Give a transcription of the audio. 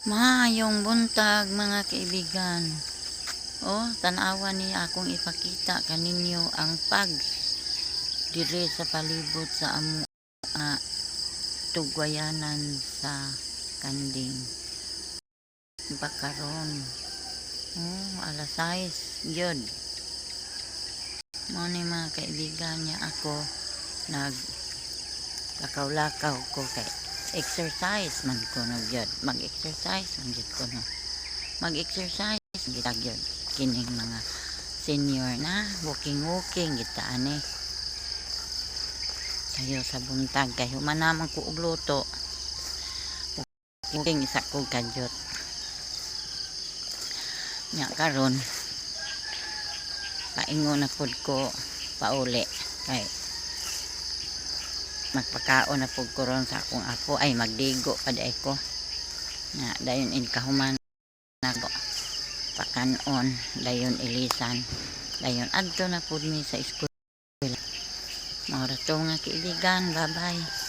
Maayong buntag, mga kaibigan. Oh, tan-awa ni akong ipakita kaninyo ang pag dire sa palibot sa amo nga tugwayanan sa kanding. Bakaron. Oh, alas 6 gyud. Mao ni, mga kaibigan niya, ako nag lakaw-lakaw ko kay exercise man ko no gyud. Mag-exercise man gyud ko no. Mag-exercise gyud gyud kining mga senior na, walking walking kita ani. Sayo sa buntag kay human naman ko og luto. Walking isa ko kadyot. Nya karon paingon na pud ko pauli kay magpakaon na pud ko ron sa akong apo, ay magdigo pa diay ko. Nya dayon in kahuman nako pakanon, dayon ilisan, dayon adto na pud mi sa eskwela. Mao ra to, mga kaibigan. Bye bye.